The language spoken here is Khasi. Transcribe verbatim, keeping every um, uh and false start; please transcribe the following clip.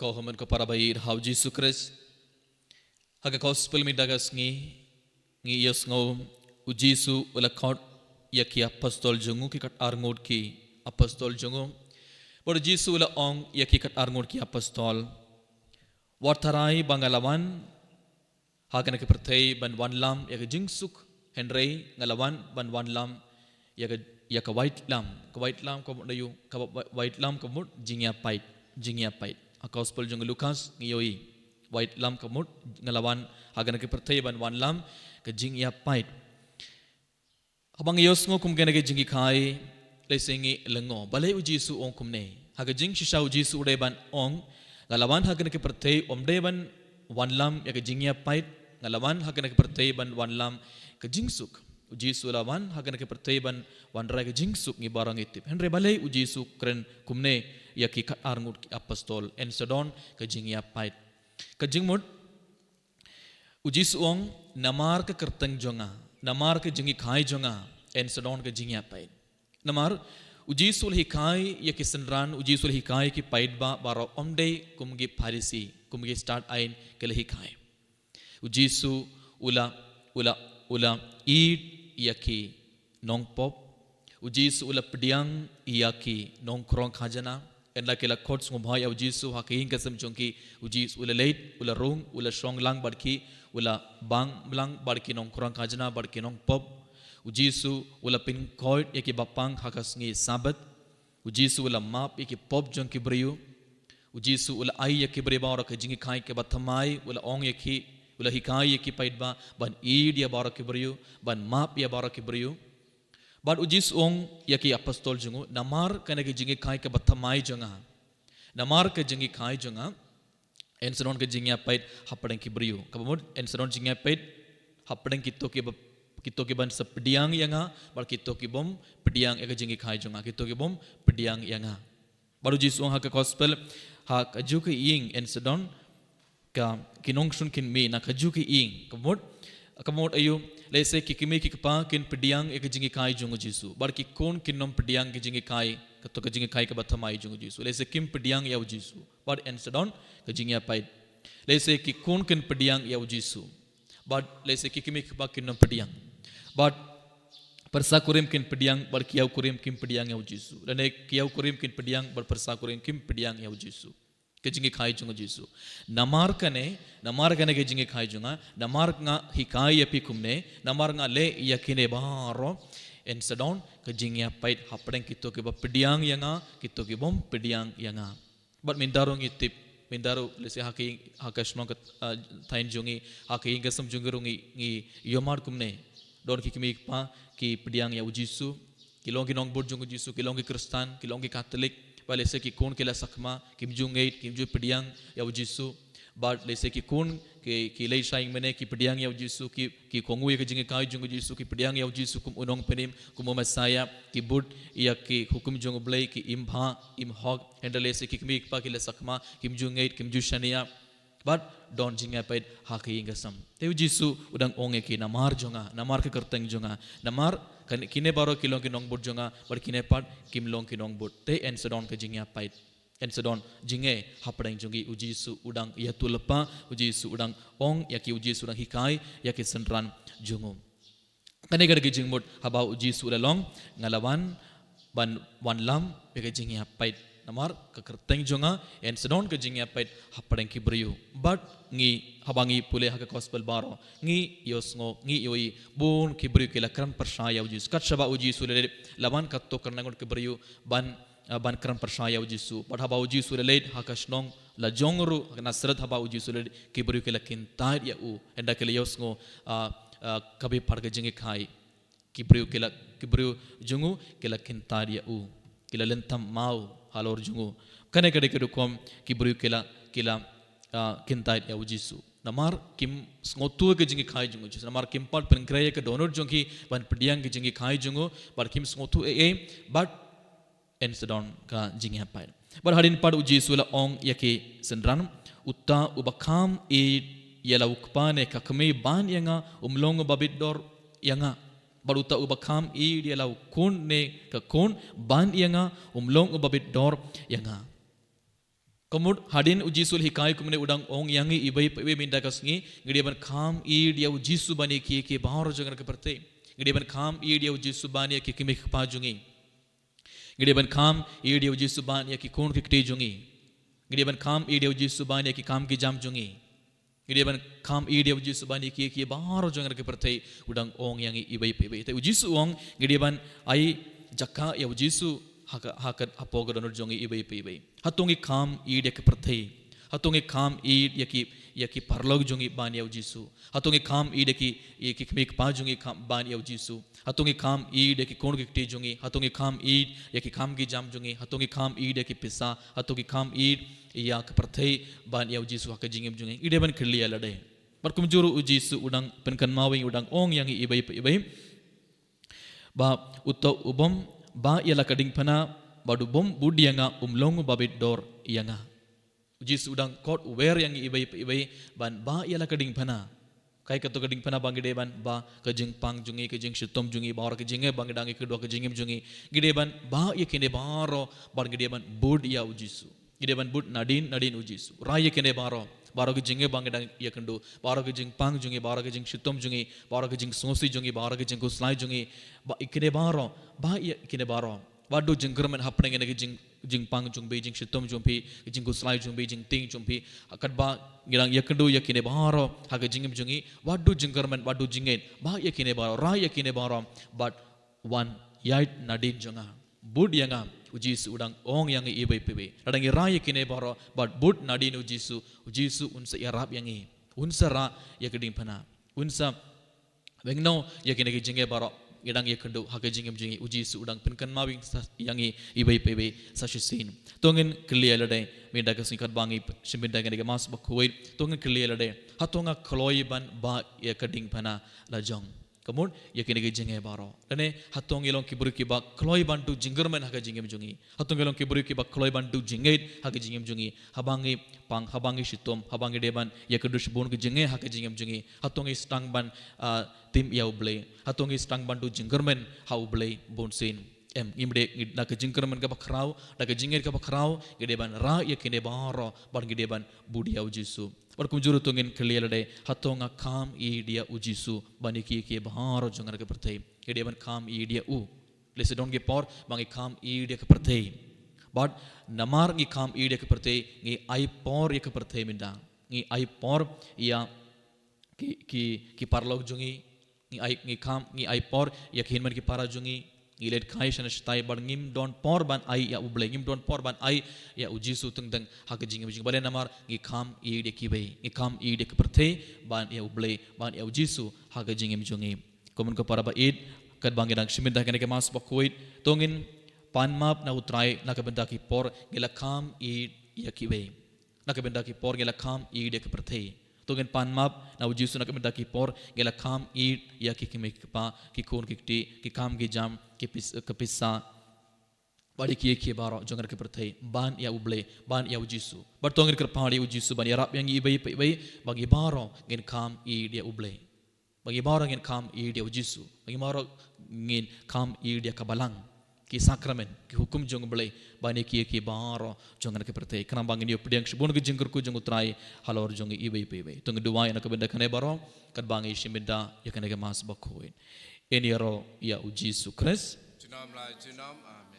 Ko hynmen ko para ba ïeit ha u Jisu Khrist. Ha ka gospel mynta ka sngi, ngi ïohsngew u Jisu u la khot ïa ki apostol jong u, ki kat arngut ki apostol jong u. Bad u Jisu u la ong ïa ki kat arngut ki apostol, wat tharai ba nga la wan ha kane ka pyrthei ban wanlam ïa ka jingsuk, hynrei nga la wan ban wanlam ïa ka, ïa ka waitlam. Ka waitlam ka mut aïu? Ka wa-, wa-, waitlam ka mut jingïapait, jingïapait. Ha gospel jong u Lukas ngi ïohi, waitlam ka mut, nga la wan ha kane ka pyrthei ban wanlam ka jingïapait. Haba ngi ïohsngew kum kane ka jinghikai, lehse ngi lyngngoh balei u Jisu u ong kumne. Ha ka jingshisha u Jisu u dei ban ong, nga la wan ha kane ka pyrthei ym dei ban wanlam ïa ka jingïapait, nga la wan ha kane ka pyrthei ban wanlam ka jingsuk. U Jisu u la wan ha kane ka pyrthei ban wanrah ka jingsuk, ngi baroh ngi tip. Hynrei balei u Jisu u kren kumne ïa ki kat arngut ki apostol, yn sa don ka jingïapait? Ka jingmut, u Jisu u ong, namar ka kyrteng jong nga, namar ka jinghikai jong nga, yn sa don ka jingïapait. Namar u Jisu u la hikai ïa ki synran, u Jisu u la hikai ïa ki paidbah baroh, ym dei kum ki Pharisi, kum ki stad aiñ ki la hikai. U Jisu u la, u la, u la ïeit ïa ki nongpop. U Jisu u la pdiang ïa ki nongkhrong khajna. Ynda ki la khot sngewbha ïa u Jisu ha ka ïing ka sem jong ki, u Jisu u la leit, u la rung, u la shong lang bad ki, u la bang lang bad ki nongkhrong khajna bad ki nongpop. U Jisu u la pynkhuid ïa ki bapang ha ka sngi Sabbath. U Jisu u la map ïa ki pop jong ki briew. U Jisu u la ai ïa ki briew baroh ka jinghikai kaba thymmai, u la ong ïa ki, u la hikai ïa ki paidbah ban ïeit ïa baroh ki briew, ban map ïa baroh ki briew. Bad u Jisu u ong ïa ki apostol jong u, namar kane ka jinghikai kaba thymmai jong nga, namar ka jinghikai jong nga, yn sa don ka jingïapait hapdeng ki briew. Kaba mut, yn sa don jingïapait hapdeng kito kiba, kito kiban sa pdiang ïa nga bad kito kibym pdiang ïa ka jinghikai jong nga, kito kibym pdiang ïa nga. Bad u Jisu u ong ha ka gospel, ha kajuh ka ïing yn sa don ka, ki nongshun kynmaw na kajuh ka ïing. Kaba mut, kaba mut aïu? Lehse ki kmie ki kpa kin pdiang ïa ka jinghikai jong u Jisu, bad ki khun kin ym pdiang ka jinghikai, kato ka jinghikai kaba thymmai jong u Jisu. Lehse kim pdiang ïa u Jisu, bad yn sa don ka jingïapait. Lehse ki khun kin pdiang ïa u Jisu, bad lehse ki kmie ki kpa kin ym pdiang. Bad pyrsa kurim kin pdiang, bad ki ïew kurim kim pdiang ïa u Jisu. Lane ki ïew kurim kin pdiang, bad pyrsa kurim kim pdiang ïa u Jisu. Ka jinghikai jong u Jisu. Namar kane, namar kane ka jinghikai jong nga, namar nga hikai ïa phi kumne, namar nga leh ïa kine baroh, yn sa don ka jingïapait hapdeng kito kiba pdiang ïa nga, kito kibym pdiang ïa nga. Bad mynta ruh ngi tip, mynta ruh lehse ha ka ïing, ha ka shnong ka, ah, thaiñ jong ngi, ha ka ïing ka sem jong ngi ruh ngi, ngi ïohmad kumne. Don ki kmie ki kpa ki pdiang ïa u Jisu, ki long ki nongbud jong u Jisu, ki long ki Khristan, ki long ki Katholik. Bad lehse ki khun ki la sakma, kim ju ngeit, kim ju pdiang ïa u Jisu. Bad lehse ki khun ki, ki leit sha ïingmane, ki pdiang ïa u Jisu, ki, ki kohnguh ïa ka jinghikai jong u Jisu, ki pdiang ïa u Jisu kum u Nongpynim, kum u Messaïah, ki bud ïa ki hukum jong u Blei, ki im bha, im hok. Hynrei lehse ki kmie ki kpa ki la sakma, kim ju ngeit, kim ju shaniah. Bad don jingïapait ha ka ïing ka sem. Te u Jisu u dang ong ïa ki, namar jong nga, namar ka kyrteng jong nga, namar kane, kine baroh ki long ki nongbud jong nga, bad kine pat kim long ki nongbud. Te yn sa don ka jingïapait. Yn sa don jingeh hapdeng jong ki. U Jisu u dang ïathuhlypa, u Jisu u dang ong ïa ki, u Jisu u dang hikai ïa ki synran jong u. Kane ka dei ka jingmut haba u Jisu u la ong, nga la wan ban wanlam ïa ka jingïapait. Namar ka kyrteng jong nga, yn sa don ka jingïapait hapdeng ki briew. Bad ngi, haba ngi pule ha ka gospel baroh, ngi ïohsngew, ngi ïohi, bun ki briew ki la kren pyrshah ïa u Jisu. Kat shaba u Jisu u la leit, la wan katto katne ngut ki briew ban, ah, ban kren pyrshah ïa u Jisu. Bad haba u Jisu u la leit ha ka shnong la jong ruh, ha Nasareth, haba u Jisu u la leit, ki briew ki la kyntait ïa u. Ynda ki la ïohsngew, ah, ah, ka bepar ka jinghikai, ki briew ki la, ki briew jong u ki la kyntait ïa u, ki la lynthem maw halor jong u. Kane ka dei ka rukom ki briew ki la, ki la, ah, kyntait ïa u Jisu. Namar kim sngewthuh ka jinghikai jong u Jisu. Namar kim pat pynkhreh ïa ka dohnud jong ki ban pdiang ka jinghikai jong u, bad kim sngewthuh ei ei, bad yn sa don ka jingïapait. Bad hadien pat u Jisu u la ong ïa ki synran, uta uba kham ïeit ïa la u kpa ne ka kmie ban ïa nga, um long uba bit dor ïa nga. Bad uta uba kham ïeit ïa la u khun ne ka khun ban ïa nga, um long uba bit dor ïa nga. Kamut hadien u Jisu u la hikai kumne u dang ong ïa ngi iwei pa iwei mynta ka sngi, ngi dei ban kham ïeit ïa u Jisu ban ïa ki, ki baroh jong ngi ha ka pyrthei. Ngi dei ban kham ïeit ïa u Jisu ban ïa ki kmie ki kpa jong ngi. Ngi dei ban kham ïeit ïa u Jisu ban ïa ki khun ki kti jong ngi. Ngi dei ban kham ïeit ïa u Jisu ban ïa ki kam ki jam jong ngi. Ngi dei ban kham ïeit ïa u Jisu ban ïa ki, ki baroh jong ngi ha ka pyrthei, u dang ong ïa ngi iwei pa iwei. Te u Jisu u ong ngi dei ban ai jaka ïa u Jisu ha ka, ha ka, hapoh ka dohnud jong ngi iwei pa iwei. Hato ngi kham ïeit ïa ka pyrthei? Hato ngi kham ïeit ïa ki, ïa ki paralok jong ngi ban ïa u Jisu? Hato ngi kham ïeit ïa ki, ïa ki kmie ki kpa jong ngi kham ban ïa u Jisu? Hato ngi kham ïeit ïa ki khun ki kti jong ngi? Hato ngi kham ïeit ïa ki kam ki jam jong ngi? Hato ngi kham ïeit ïa ki pisa? Hato ngi kham ïeit ïa ka pyrthei ban ïa u Jisu ha ka jingim jong ngi? Ngi dei ban kylli ïa lade. Bad kumjuh ruh u Jisu u dang pynkynmaw ïa ngi, u dang ong ïa ngi iwei pa iwei. Ba uto u bym bah ïa la ka diengphna bad u bym bud ïa nga um long uba bit dor ïa nga. U Jisu u dang khot u wer ïa ngi iwei pa iwei ban bah ïa la ka diengphna. Kaei kato ka diengphna ba ngi dei ban bah? Ka jingpang jong ngi, ka jingshitom jong ngi, baroh ka jingeh ba ngi dang ïakynduh ha ka jingim jong ngi. Ngi dei ban bah ïa kine baroh bad ngi dei ban bud ïa u Jisu. Ngi dei ban bud nadien nadien u Jisu. Rai ïa kine baroh, baroh ka jingeh ba ngi dang ïakynduh, baroh ka jingpang jong ngi, baroh ka jingshitom jong ngi, baroh ka jingsngewsih jong ngi, baroh ka jingkhuslai jong ngi. Bah ïa kine baroh, bah ïa kine baroh. Wat duh jingkyrmen hapdeng ïa ka jing, jingpang jong phi, jingshitom jong phi, jingkhuslai jong phi, jingtieng jong phi. Katba ngi dang ïakynduh ïa kine baroh ha ka jingim jong ngi, wat duh jingkyrmen, wat duh jingngeit. Bah ïa kine baroh, rai ïa kine baroh bad wan ïaid nadien jong nga. Bud ïa nga, u Jisu u dang ong ïa ngi iwei pa iwei. Lada ngi rai ïa kine baroh bad bud nadien u Jisu, u Jisu un sa ïarap ïa ngi. Un sa rah ïa ka diengphna. Un sa weng noh ïa kine ki jingeh baroh ngi dang ïakynduh ha ka jingim jong ngi. U Jisu u dang pynkynmaw ïa ngi sa, ïa ngi iwei pa iwei sa shisien. To ngin kylli ïa lade mynta ka sngi katba ngi shim bynta ïa kane ka Mass Bakhuid. To ngin kylli ïa lade, hato nga kloi ban bah ïa ka diengphna la jong? Kamut ïa kine ki jingeh baroh. Lane hato ngi long ki briew kiba kloi ban duh jingkyrmen ha ka jingim jong ngi? Hato ngi long ki briew kiba kloi ban duh jingngeit ha ka jingim jong ngi? Haba ngi pang, haba ngi shitom, haba ngi dei ban ïakynduh shibun ki jingeh ha ka jingim jong ngi, hato ngi sdang ban, ah, tim ïa U Blei? Hato ngi sdang ban duh jingkyrmen ha U Blei bunsien? Em, ngim dei, ngi, da ka jingkyrmen kaba khraw, da ka jingngeit kaba khraw, ngi dei ban rah ïa kine baroh bad ngi dei ban bud ïa u Jisu. Bad kumjuh ruh to ngin kylli ïa lade, hato nga kham ïeit ïa u Jisu ban ïa ki, ki baroh jong nga ha ka pyrthei? Ngi dei ban kham ïeit ïa u. Lehse don ki por ba ngi kham ïeit ïa ka pyrthei. Bad namar ngi kham ïeit ïa ka pyrthei, ngi ai por ïa ka pyrthei mynta. Ngi ai por ïa ki, ki, ki paralok jong ngi, ngi ai, ngi kham, ngi ai por ïa ki hynmen ki para jong ngi, ngi leit kai shane shatai, bad ngim don por ban ai ïa U Blei, ngim don por ban ai ïa u Jisu teng teng ha ka jingim jong ngi. Balei? Namar ngi kham ïeit ïa kiwei, ngi kham ïeit ïa ka pyrthei ban ïa U Blei, ban ïa u Jisu ha ka jingim jong ngi. Ko mon ko para ba ïeit, katba ngi dang shim bynta ïa kane ka Mass Bakhuid, to ngin pan map na U Trai na ka bynta ki por ngi la kham ïeit ïa kiwei. Na ka bynta ki por ngi la kham ïeit ïa ka pyrthei. To ngin pan map na u Jisu na ka bynta ki por ngi la kham ïeit ïa ki kmie ki kpa, ki khun ki kti, ki kam ki jam, ki pis, ki pisa. Bad ïa ki, ïa ki baroh jong nga ha ka pyrthei, ban ïa U Blei, ban ïa u Jisu. Bad to ngin kyrpad ïa u Jisu ban ïarap ïa ngi iwei pa iwei, ba ngi baroh ngin kham ïeit ïa U Blei. Ba ngi baroh ngin kham ïeit ïa u Jisu. Ba ngi baroh ngin kham ïeit ïa ka Balang, ki sakramen, ki hukum jong U Blei, ban ïa ki, ïa ki baroh jong nga ha ka pyrthei. Khnang ba ngin ïoh pdiang shibun ki jingkyrkhu jong U Trai halor jong ngi iwei pa iwei. To ngin duwai na ka bynta kane baroh, katba ngi shim bynta ïa kane ka Mass Bakhuid. Ngin ïaroh ïa u Jisu Khrist. Junom la junom, amen.